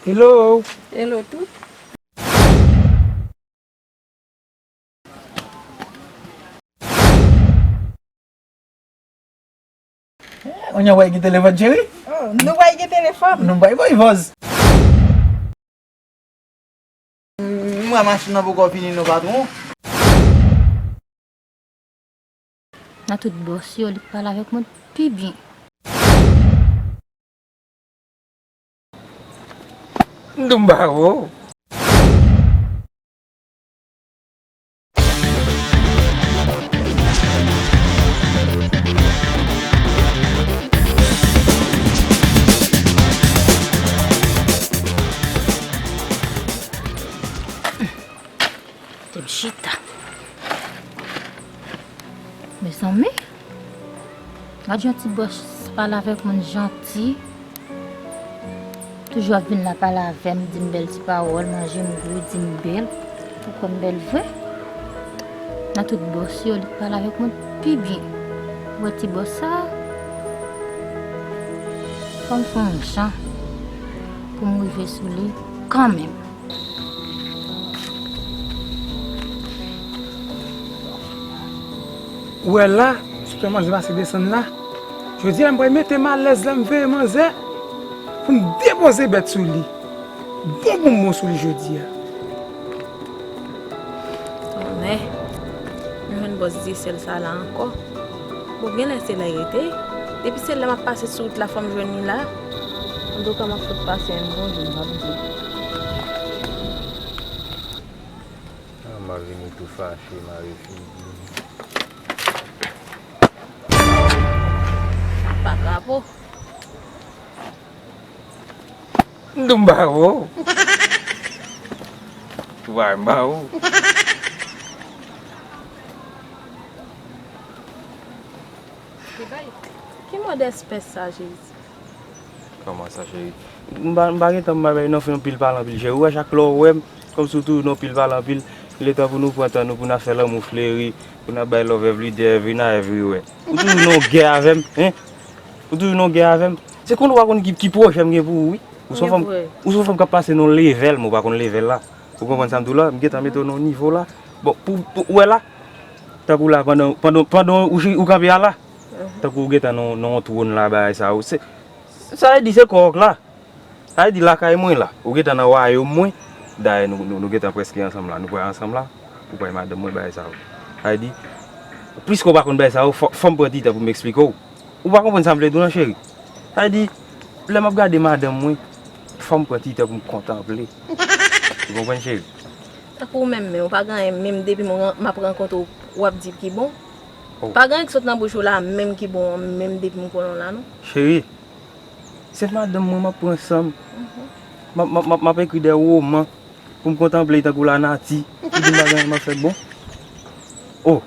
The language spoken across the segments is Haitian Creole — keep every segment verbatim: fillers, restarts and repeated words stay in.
Hello. Hello tou. Kounye a w pral gen telefòn, cheri? Oh, nou pral gen telefòn. Nou pral voye vòz. M wè machin nan poko fini non, patwon. Nan tout bòs yo, li k pale avèk mwen pi byen. M di w m pa wè w. Te m chita. Mezanmi, gad jan ti bòs pale avèk moun janti. Toujou ap vin la pale avè m, di m bèl ti pawòl, manje m gou, di m bèl. Ou kwè m bèl vre? Nan tout bòs yo, li pale avèk mwen pi byen. Ou wè ti bòs sa a? Fò m fè yon jan pou m rive sou li kanmenm. Ou wè la, sou pè manzè pase desann la. Jodi a, m pral mete m alèz la, m veye manzè pou m depoze bèt sou li. Bon pou m bon sou li jodi a. Tonnè, m jwenn bòs Dyesèl sa la ankò. Bon, genlè se la y rete. Depi se lè m ap pase sou wout la, fò m jwenn li la. Antouka, m ap fout pase yon bon jou, m pa bliye. Ah, m a vini tou fache, mare figi m. Pa krapo. M di w m pa wè w. Ou pa wè m pa wè w. Ki mòd espès sa, Jezi? Kòman sa, cheri? M pa, m pa gen tan pou m bay non, fè yon pil pale anpil, cheri. Ou wè, chak lè w wè m, kòmsi w toujou nan pil pale anpil. Letan pou nou pran tan nou, pou n ap fè lanmou fleri, pou n ap bay love every day, every night, everywhere. Ou toujou nan gè avè m, hein? Ou toujou nan gè avè m. Se konn ou pa konn ki, ki pwojè m gen pou ou, wi. Ou se yon fanm, ou se yon fanm k ap pase nan yon level, men ou pa konn level la. Ou konprann sa m di w la? M gentan mete w nan yon nivo la. Bon, pou, pou, ou wè la, tankou la, pandan, pandan, pandan ou, ou kanpe a la, tankou ou gentan nan, nan yon twòn la, bagay sa yo. Se, sa vle di se kò w k la. Sa vle di lakay mwen la. Ou gentan nan wayòm mwen. Dayè, nou, nou, nou gentan prèske ansanm la. Nou pral ansanm la. Ou pral madanm mwen, bagay sa yo. Sa vle di, piske ou pa konn bagay sa yo, fò, fò m pran ti tan pou m eksplike w. Ou pa konprann sa m vle di w nan, cheri? Sa vle di, lè m ap gade madanm mwen, fò m pran ti tan pou m kontanple. Ou konprann, cheri? Tankou ou menm, men ou pa gen anyen, menm depi m ran-, m ap rankontre w, w ap di ki bon. Oh. Pa gen anyen ki sot nan bouch ou la, menm ki bon an, menm depi m konnen w la, non. Cheri, se madanm mwen m ap pran san m. Mhm. M ap, m ap, m ap, m ap ekri de woman pou m kontanple tankou lanati. Pou di m pa gen anyen m ap fè bon. Oh,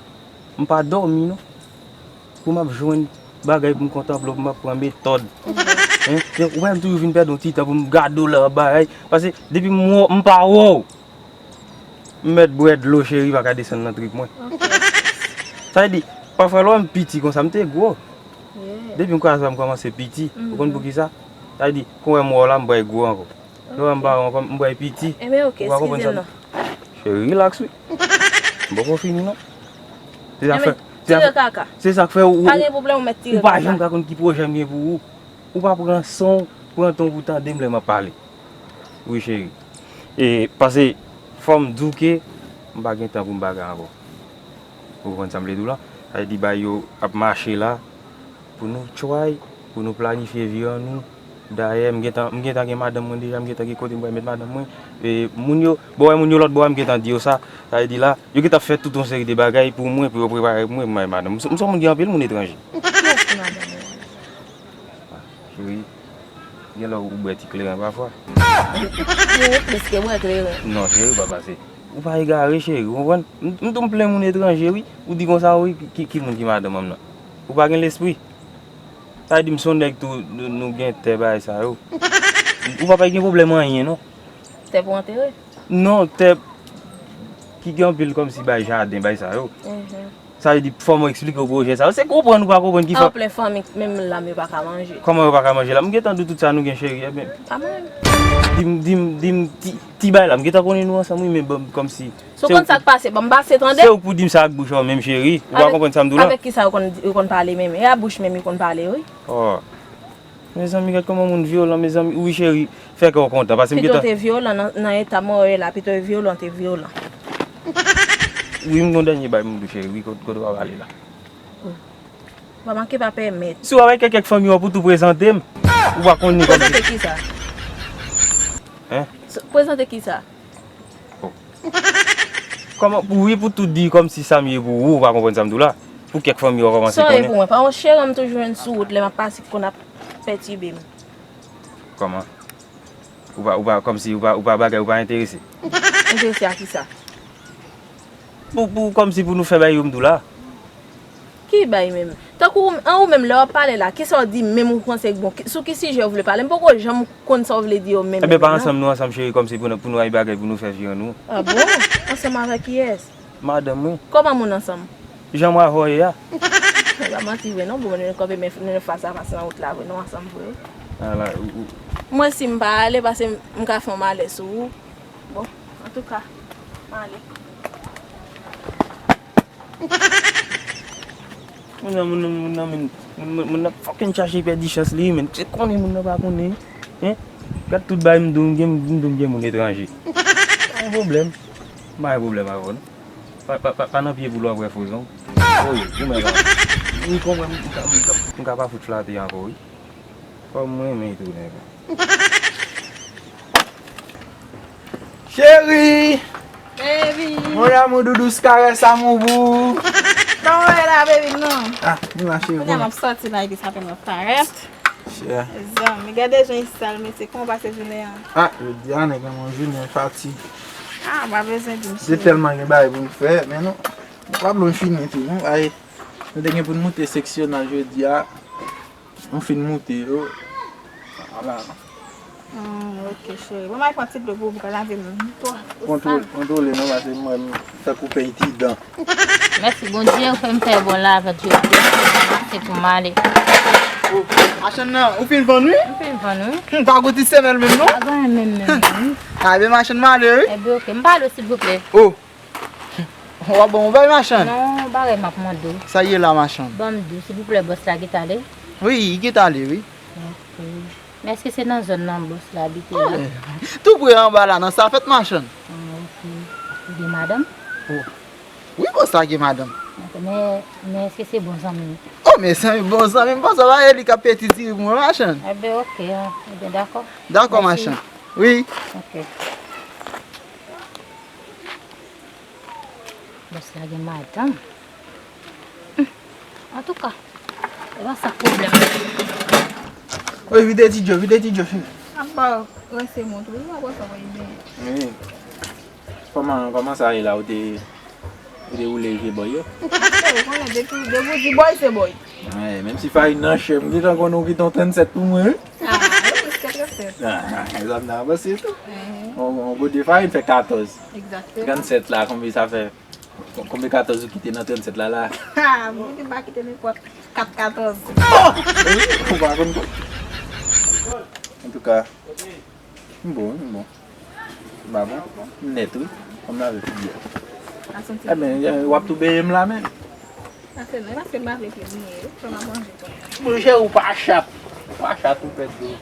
m pa dòmi, non. Pou m ap jwenn bagay pou m kontanple w, pou m ap pran metòd. Hein? Ou wè m toujou vin pèdi yon ti tan pou m gade w la, bagay. Paske depi m wè w, m pa wè w. M mèt bwè dlo, cheri, pa ka desann nan trip mwen. Ok. Sa vle di, pafwa lè w wè m piti konsa, m te gwo. Yeah. Depi m kwaze w, m kòmanse piti. Ou konn poukisa? Sa vle di, kon wè m wè w la, m pral gwo ankò. Lè w wè m pa wè w ankò, m pral piti. Ebyen, ok, eskize m non. Cheri, relax, wi. M poko fini, non. Se sa k fè, se sa k fè, se sa k fè ou, ou pa janm ka konn ki pwojè m gen pou ou. Ou pa pran san w, pran tan w pou tande m lè m ap pale. Wi, cheri. E, paske, fò m di w ke m pa gen tan pou m bagay ankò. Ou konprann sa m vle di w la? Sa vle di, bagay yo ap mache la. Pou nou try, pou nou planifye vi an nou. Dayè, m gentan, m gentan gen madanm mwen deja, m gentan gen kote m pral met madanm mwen. E, moun yo, bon, wè moun yo lòt bò a, m gentan di yo sa. Sa vle di la, yo gentan fè tout yon seri de bagay pou mwen, pou yo prepare pou mwen, pou m al madanm. M se, m se yon moun gen anpil moun etranje. Kiyès ki madanm ou an? Ah, cheri, gen lè ou bwè ti kleren pafwa. Ou riske bwè kleren. Non, cheri, pa pase. Ou pa egare, cheri, ou konprann? M, m tou m plen moun etranje, wi. Ou di konsa, wi, ki, ki moun ki madanm an nan? Ou pa gen lespri. Sa vle di m se yon nèg tou, nou, nou gen tè bagay sa yo. Ou pa, pa gen pwoblèm anyen, non. Tè pou antere? Non, tè ki gen anpil kòmsi bay jaden, bay sa yo. Mhm. Sa vle di, fò mwen eksplike w pwojè sa yo. Se konprann ou pa konprann ki fè. An plen fanmi, menm lam yo pa ka manje. Kòman yo pa ka manje lam? M gentan di w tout sa nou gen, cheri, ebyen. Pa manje. Di m, di m, di m, ti, ti bay la, m gentan konnen nou ansanm, wi, men ban m kòmsi. Si w konn sa k pase, ban m pase, tande? Se ou k pou di m sa ak bouch ou menm, cheri. Ou pa konprann sa m di w la? Avèk ki sa yo konn, yo konn pale menm? E a bouch menm yo konn pale, wi. Oh. Mezanmi, gad kòman moun vyolan, mezanmi. Wi, cheri, fè kè w kontan, paske m gentan. Pito te vyolan nan, nan eta mwen ye la, pito vyolan te vyolan. Wi, m gon dènye bay m di w, cheri, wi, kote, kote w ap ale la? Ou pa manke pa pèmèt. Si w ap kèk fanmi w pou tou prezante m, ou pa konn ni kòm. Prezante kisa? Hein? Prezante kisa? Oh. Kòman, pou wi, pou tou di kòmsi sa m ye pou ou, ou pa konprann sa m di w la? Pou kèk fanmi w kòmanse konnen. Sa w ye pou mwen? Pa yon cheran m toujou jwenn sou wout lè m ap pase ki konn ap pètibe m. Kòman? Ou pa, ou pa, kòmsi ou pa, ou pa bagay, ou pa enterese. Enterese a kisa? Pou, pou, kòmsi pou nou fè bay yo m di w la. Ki bay menm? Tankou ou, an ou menm lè w ap pale la, kisa w di menm ou panse k bon? Ki, sou ki sijè w vle pale? M poko janm konn sa w vle di yo menm. Enben, pa menm, non. Ansanm nou ansanm, cheri, kòmsi pou nou, pou nou ay bagay, pou nou fè vi an nou. Ah bon? Ansanm avèk kiyès? Madanm mwen. Kòman moun ansanm? Jan m avè w ye a. Se pa manti vre non, bon, nou kanpe men, nou fas a fas nan wout la vre, nou ansanm vre. Ala, ou, ou. Mwen si m pa ale, paske m, m ka fè yon malè sou ou. Bon, antouka, m ale. Moun nan, moun nan, moun nan, moun, moun, moun, moun nan fucking chache pèdi chans li, men. Se konnen moun nan pa konnen, hein? Gad tout bay m di w, m gen, m di w m gen moun etranje. Pa gen pwoblèm. M pa gen pwoblèm avè w, non. Pa, pa, pa, pa nan pye pou lò wè fozon. Oye, ou menm la. M konprann, m ka, m ka, m ka pa fout flate ankò, wi. Kòm mwen renmen tou nèg. Cheri! Baby! Mon amour, doudous, caresse, amour, bou. Kòman w ye la, baby, non? Ah, ni ma cheri. Kounye a m ap sòti la, epi sa fè m ap parèt. Chè. Zanmi, gade jan li sal, mesye, kòman w pase jounen an? Ah, jodi a, nèg lan, yon jounen fatig. Ah, pa bezwen di m, cheri. Se tèlman gen bagay pou n fè, men nou, nou pa blo fini tou, non? Ay, nou te gen pou n moute seksyonal jodi a. Nou fin moute yo. Ala. Hmm, ok, cheri. Bon, m al pran ti dlo pou ou, pou w ka lave men w. Kontwole, kontwole non, paske m wè m tankou peny ti dan. Mèsi Bondye, ou fè m fè bon lavèt jodi a. Se pou m ale. Oh, machann nan, ou fin vann wi? M fin vann wi. Hmm, pa gon ti semèl menm non? Pa gen anyen menm, menm, menm. A ben machann, m ale wi. Ebyen ok, m pale w silvouplè. Oh. W ap ban m yon bagay, machann? Non, yon bagay m ap mande w. Sa ye la, machann? Ban m di w, silvouplè, bòs la gentan ale? Wi, li gentan ale, wi. Ok. Men èske se nan zòn nan bòs la abite a? Eh, tou pre anba la, nan Safèt, machann. Ah, ok. Ou gen madanm? Oh. Wi, bòs la gen madanm. Ok, men, men èske se bon zanmi w? Oh, men zanmi, bon zanmi m, bòs la, pa e li k ap peye ti diri pou mwen, machann. Enben, ok, enben, dakò. Dakò, machann. Wi. Ok. Bòs la gen madanm. Hmm. Antouka, e pa sa k pwoblèm. Oy, vide ti djo, vide ti djo, cheri. Apa rense mont ou, ou pa wè sa w ap benyen. Wi. Kòman, kòman sa ye la, ou te, ou te woule vye bòy yo? Ou konnen depi, depi w di bòy, se bòy. Ay, menm si farin nan chè, m gentan konnen w kite yon trannsèt pou mwen, wi. Ah, yo plis ke trannsèt. Ah, zam nan avanse tou. Mhm. On, on gode farin fè katòz. Egzakteman. Trannsèt la, konbyen sa fè? Kon-, konbyen katòz ou kite nan trannsèt la, la? Ha, mwen te pa kite nenpòt kat katòz. Oh! Ou pa konn kon-, antouka, m bon, m bon. M pa bon? M nèt, wi. Fò m lave figi a. Ebyen, w ap tou benyen m la, men. Ase non, paske m pa vle ke m ye, wi, fò m ap manje tou. Monchè, ou pa chat. Ou pa chat, ou pèdi.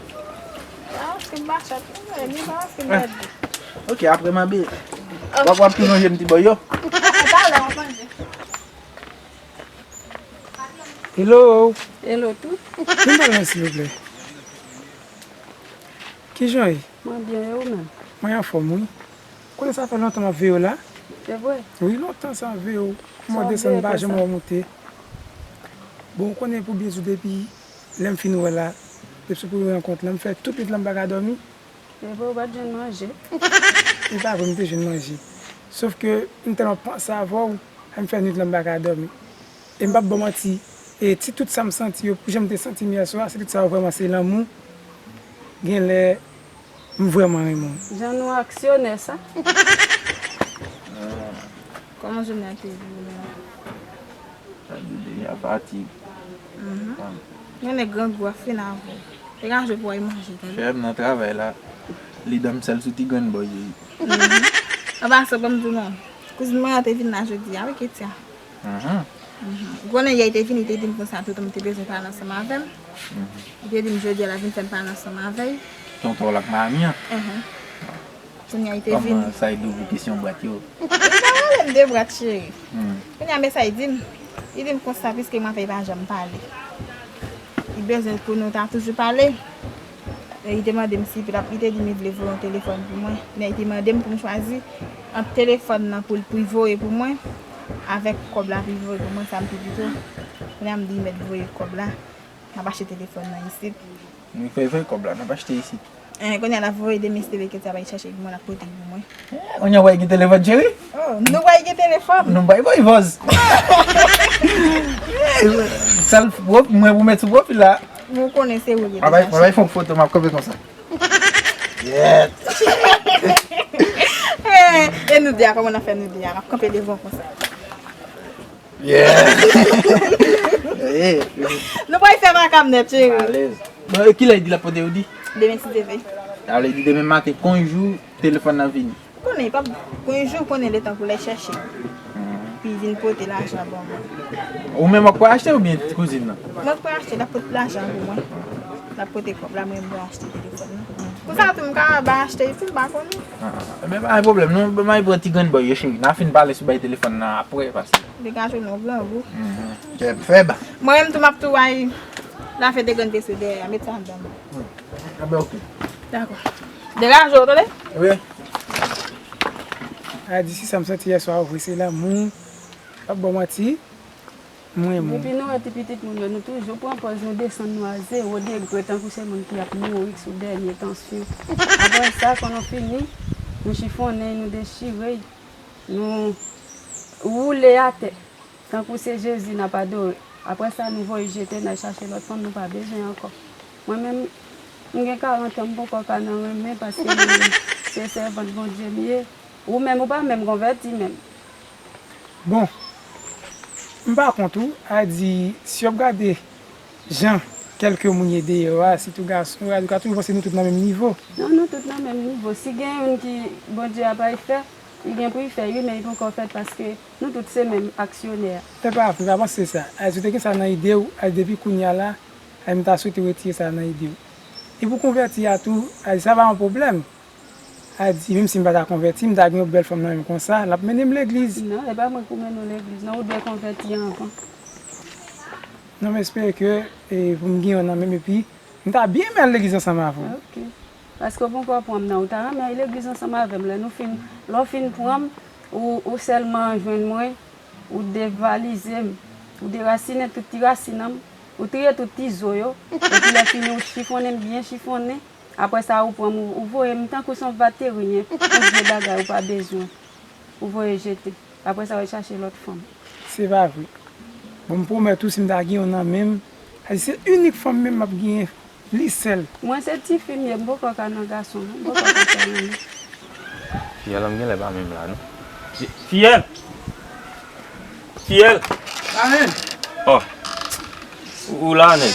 Ah, paske m pa chat, wi, men pa paske m pèdi. Ok, apre m a benyen. W ap, w ap tou manje m ti bòy yo? Talè, w ap manje. Hello. Hello, tou. Vin pale mwen, silvouplè. Kijan w ye? Mwen byen, e ou menm? Mwen anfòm, wi. Konnen sa fè lontan m ap veye w la. Se vre? Wi, lontan sa m ap veye w. M wè w desann, m pa janm wè w monte. Bon, ou konnen pou byen di w depi lè m fin wè la, depi sou premye rankont lan, m fè tout nwit lan m pa ka dòmi. Se vre, ou pa t jwenn manje? E pa vre, m te jwenn manje. Sòf ke m tèlman panse avè w, m fè nwit lan m pa ka dòmi. E m p ap ba w manti, e ti tout sa m santi yo, pou jan m te santi m yè swa, se tout sa yo vrèman se lanmou. Genlè, m vrèman renmen w. Jan nou aksyonè sa. Kòman jounen an te ye pou ou menm? Sa di deja fatig. Mhm. Gen nèg grangou ap fin avè w. Degaje pou w al manje, tande? Chè m nan travay la. Li damsèl sou ti grenn bòy yo ye. An pasan, ban m di w non. Kouzin mwen an te vin la jodi a, wi, Ketia. Mhm. Mhm. Ou konnen yè li te vini, li te di m konsa, tonton m te bezwen pale ansanm avè m. Mhm. Li te di m jodi a l ap vin fè m pale ansanm avè l. Tonton w l ak Miami an? Mhm. Kounye a li te vin. Kòman sa e dou pou kesyon bwat yo? Li pa pale m de bwat, cheri. Hmm. Kounye a, men sa li di m. Li di m konsa, piske mwen avè l pa janm pale. Li bezwen pou nou ta toujou pale. E li te mande m si l ap, li te di m li vle voye yon telefòn pou mwen. Men li te mande m pou m chwazi ant telefòn nan pou l, pou l voye pou mwen, avèk kòb la pou l voye pou mwen, sa m pi pito. Kounye a m di l mèt voye kòb la, m ap achte telefòn nan isit. Wi, voye, voye kòb la, n ap achte isit. Eh, kounye a l ap voye demen si te vle ke sa bay chèche pou mwen, l ap pote l pou mwen. Eh, kounye a w gen telefòn, cheri? Oh, nou pral gen telefòn. Nou bay boy buzz. Sèl pwof, mwen pou mèt sou pwofil la. Mwen konnen se ou ki te chache. Mwen bay fon foto, m ap kanpe konsa. Yeah. Eh, e nou de a, kòman n ap fè nou de a? M ap kanpe devan konsa. Yeah. Eh. Nou pral fè makab nèt, cheri. Alèz. Bon, e kilè li di l ap pote yo di? Demen si Dye vle. Sa vle di demen maten kon jou telefòn nan vini. Ou konnen, pap, gon jou ou konnen letan pou l al chèche. Pi vin pote lajan ban mwen. Ou menm w ap pral achte oubyen ti kouzin nan? Mwen k pral achte, l ap pote lajan pou mwen. L ap pote kòb la, mwen m pral achte telefòn nan. Konsa tou m ka ba achte epi m pa konnen. Ah, ah, ah. Ebyen, pa gen pwoblèm, nou, ban m al pran ti grenn bòy yo, cheri. N a fin pale sou bay telefòn nan apre, paske. Degaje w non grangou. Mhm. Fèb, fèb. Mwen menm tou m ap tou bay lave de grenn vese dèyè a, met sa anndan. Hmm. Ebyen, oke. Dakò. Degaje w, tande? Wi. A di si sa m santi yè swa, vre se lanmou. P ap ba w manti. Mwen, mwen. Depi nou wè ti pitit moun yo, nou toujou pran pòz nou desann nou a zewo degre, tankou se moun ki ap mouri sou dènye tansyon. Apre sa, kon nou fini, nou chifonnen, nou dechire, nou woule atè, tankou se Jezi n ap adore. Apre sa, nou voye jete, n al chache lòt fanm, nou pa bezwen ankò. Mwen menm, m gen karant an, m poko ka nan renmen, paske mwen menm, se sèvant Bondye m ye. Ou menm, ou pa menm konvèti menm. Bon, m pa kont ou, a di, si w ap gade jan kèlke moun ye deyò a, sitou gason, yo ka toujou panse nou tout nan menm nivo. Non, nou tout nan menm nivo. Si gen youn ki Bondye ap al fè, li gen pou l fè, wi, men li poko fèt paske nou tout se menm aksyonè. Se pa vre, pa panse sa. A di, si w te gen sa nan ide w, a di, depi kounye a la, a di, m ta swete w retire sa nan ide w. E pou konvèti a tou, a di, sa pa yon pwoblèm. A di, menm si m pa ta konvèti, m ta gen yon bèl fanm nan men m konsa, l ap mennen m legliz. Non, e pa mwen k pou mennen w legliz, non, ou dwe konvèti anvan. Non, m espere ke, e, pou m gen yon nan men m, epi m ta byen renmen al legliz ansanm avè w. Ok. Paske w poko pran m nan, ou ta renmen al legliz ansanm avè m. Lè nou fin, lè w fin pran m, ou, ou sèlman jwenn mwen, ou devalize m, ou derasinen tout ti rasin an m, ou triye tout ti zo yo, epi lè fini, ou chifonnen m byen chifonnen. Apre sa, ou pran m, ou, ou voye m tankou se yon vateryen, yon vye bagay ou pa bezwen. Ou voye jete. Apre sa, w al chache lòt fanm. Se pa vre. Bon, m pwomèt ou, si m ta gen yon nan men m, a di se inik fanm menm m ap genyen, li sèl. Mwen se tifi m ye, m poko ka nan gason, non. M poko ka fè renmen. Fiyèl an m genlè pa menm la, non. Fi-, fiyèl! Fiyèl! Amen! Oh! Ou, ou la, nèg?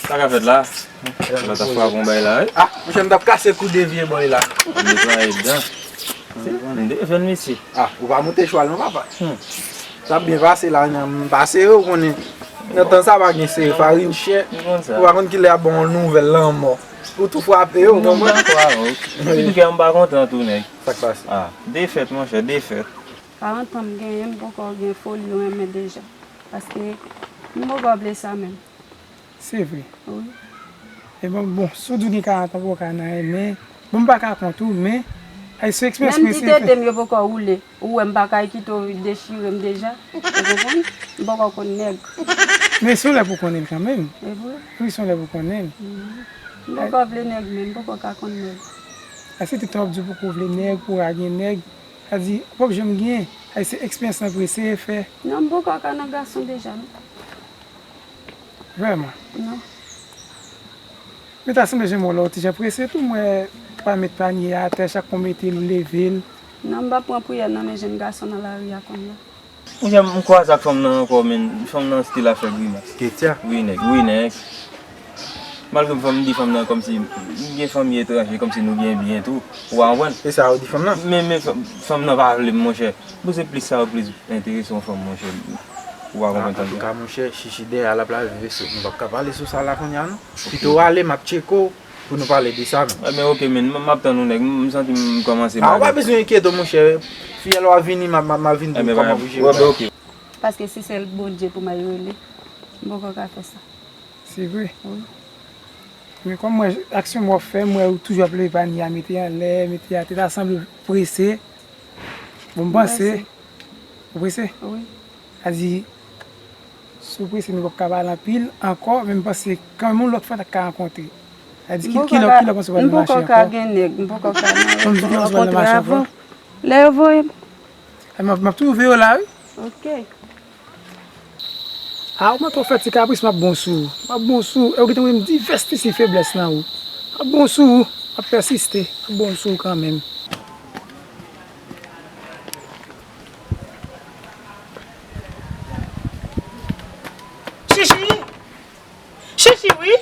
Sa ka fèt la? Lòt ap frape yon bay la, wi. Ah, monchè, m t ap kase kou de vye bòy la. Netwaye dan. M te fè l, mesye. Ah, ou pa moute chwal non, papa. Hmm. Sa ap byen pase la, nan m pase yo, ou konnen. Nan tan sa pa gen sere, farin chè. Ou pa konn kilè y ap ba w yon nouvèl lanmò. Ou tou frape yo, ou konprann? Wi. Epi tou kè m pa kontan tou, nèg. Sa k pase? Ah, defèt, monchè, defèt. Karant an m genyen, m poko gen foli renmen deja. Paske m poko vle sa menm. Se vre. Wi. E bon, bon, si w di w gen karant an, ou poko ka nan renmen. Bon, m pa ka kont ou, men, ay, se eksperyans prese. Menm ti tete m yo poko woule. Ou wè m pa ka kite w dechire m deja. Ou konprann? M poko konn nèg. Men se yon lè pou konnen l kanmenm. E vre? Wi, se yon lè pou konnen l. Mhm. M poko vle nèg, men m poko ka konn nèg. Ay, se tout tan w ap di w poko vle nèg, pou w pa gen nèg. Sa di, w p ap janm gen. Ay, se eksperyans lan prese e fè. Non, m poko ka nan gason deja, non. Vrèman? Non. Men ta sanble jan m wè w la, w ti jan prese tou, m wè w pa met panye a atè, chak kon mete l, ou leve l. Non, m p ap pran priyè nan men jèn gason nan lari a konnya. Ou jan m kwaze ak fanm nan ankò, men fanm nan still ap fè grimas. Ketia? Wi, nèg, wi, nèg. Malgre m fanm, m di fanm nan kòmsi m gen fanmi etranje, kòmsi nou gen byen tou. Ou pa konprann? E sa ou di fanm nan? Men, men fanm, fanm nan pa vle m, monchè. Bon, se plis sa yo plis enterese yon fanm, monchè. Ou pa konprann sa m di? Antouka, monchè, Chichi dèyè a l ap lave veso. Nou p ap ka pale sou sa la kounye a, non. Pito w ale, m ap tcheke w pou nou pale de sa, non. Ebyen, oke, men, m, m ap tann ou, nèg. M, m santi m kòmanse mal. A, ou pa bezwen enkyete w, monchè. Fiyèl w ap vini, m ap, m ap, m ap vin di w kòman pou jere bagay. Ebyen, oke. Paske se sèl Bondye pou m al rele. M poko ka fè sa. Se vre. Wi. Men kòm mwen, aksyon m w ap fè, m wè ou toujou ap leve panye a, mete anlè, mete atè, ta sanble w prese. Bon, m panse. Ou prese? Wi. Sa di, si w prese, nou p ap ka pale anpil ankò, men m panse kanmenm yon lòt fwa n ta ka rankontre. Sa di, ki, ki lè, ki lè w panse w pral mache ankò? M poko ka gen nèg, m poko ka nan rankontre avè w. Lè yo voye m. M ap, m ap twouve w la, wi. Oke. A, ou mete w fè ti kapris, m ap bon sou ou. M ap bon sou ou. E ou gentan wè m divès ti siy feblès nan ou. M ap bon sou ou. M ap pèsiste. M ap bon sou ou kanmenm. Chichi! Chichi, wi!